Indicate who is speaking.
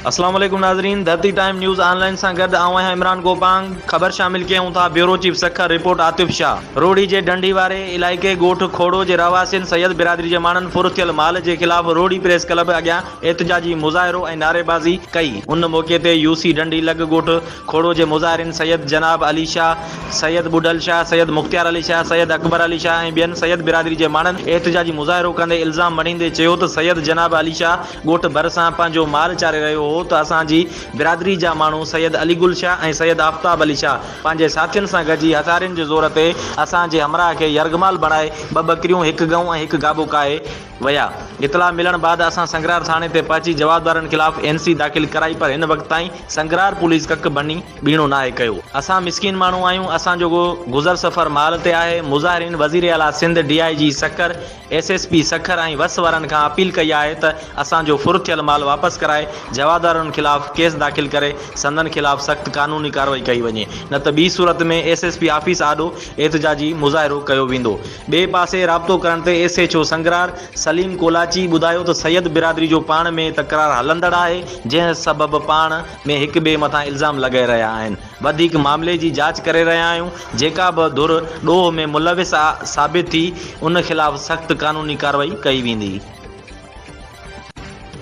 Speaker 1: اسلام عليڪم ناظرين ڌرتي ٽائيم نيوز آن لائين سان گڏ آئون آهيان عمران گوپانگ خبر شامل ڪيون ٿا bureau chief Sukkur report Atif Shah Rohri جي ڍنڍي واري علائقي ڳوٺ کوڙو جي رهواسين سيد برادري جي ماڻهن ڦر ٿيل مال جي خلاف روهڙي پريس ڪلب اڳيان احتجاجي مظاهرو ۽ نعريبازي ڪئي ان موقعي تي يو سي ڍنڍي لڳ ڳوٺ کوڙو جي مظاهرين سيد جناب علي شاهه، سيد ٻڍل شاهه، سيد مختيار علي شاهه، سيد اڪبر علي شاهه ۽ ٻين سيد برادري جي ماڻهن احتجاجي مظاهرو ڪندي الزام مڙهيندي چيو ته سيد جناب علي شاهه ڳوٺ ڀرسان پنهنجو مال چاري رهيو هو ته اسان جي برادري جا ماڻهو سيد علي گل شاهه ۽ سيد آفتاب علي شاهه پنهنجي ساٿين سان گڏجي هٿيارين جي زور تي اسان جي همراهه کي يرغمال بڻائي ٻه ٻڪريون، هڪ ڳئون ۽ هڪ گابو ڪاهي ويا. اطلاع ملڻ بعد اسان سنگرار ٿاڻي تي پهچي جوابدارن خلاف اين سي داخل ڪرائي پر هن وقت تائين سنگرار پوليس ڪک ڀڃي ٻيڻو ناهي ڪيو. اسان مسڪين ماڻهو آهيون، اسان جو گذر سفر مال تي آهي. مظاهرين وزير اعليٰ Sindh, D I G Sukkur, S S P Sukkur ۽ وس وارن کان اپيل ڪئي آهي ته اسان جو ڦر ٿيل مال واپس ڪرائي جوابدارن خلاف ڪيس داخل ڪري سندن خلاف سخت قانوني ڪارروائي ڪئي وڃي نه ته ٻي صورت ۾ ايس ايس پي آفيس آڏو احتجاجي مظاهرو ڪيو ويندو. ٻئي پاسي رابطو ڪرڻ تي S H O Sangrarr Saleem Kolachi ٻڌايو ته سيد برادري جو پاڻ ۾ تڪرار هلندڙ آهي جنهن سبب پاڻ ۾ هڪ ٻئي مٿان الزام لڳائي رهيا آهن وڌيڪ معاملي جي جاچ ڪري رهيا آهيون جيڪا به ڌر ڏوهه ۾ ملوث ثابت ٿي ان خلاف سخت قانوني ڪارروائي ڪئي ويندي.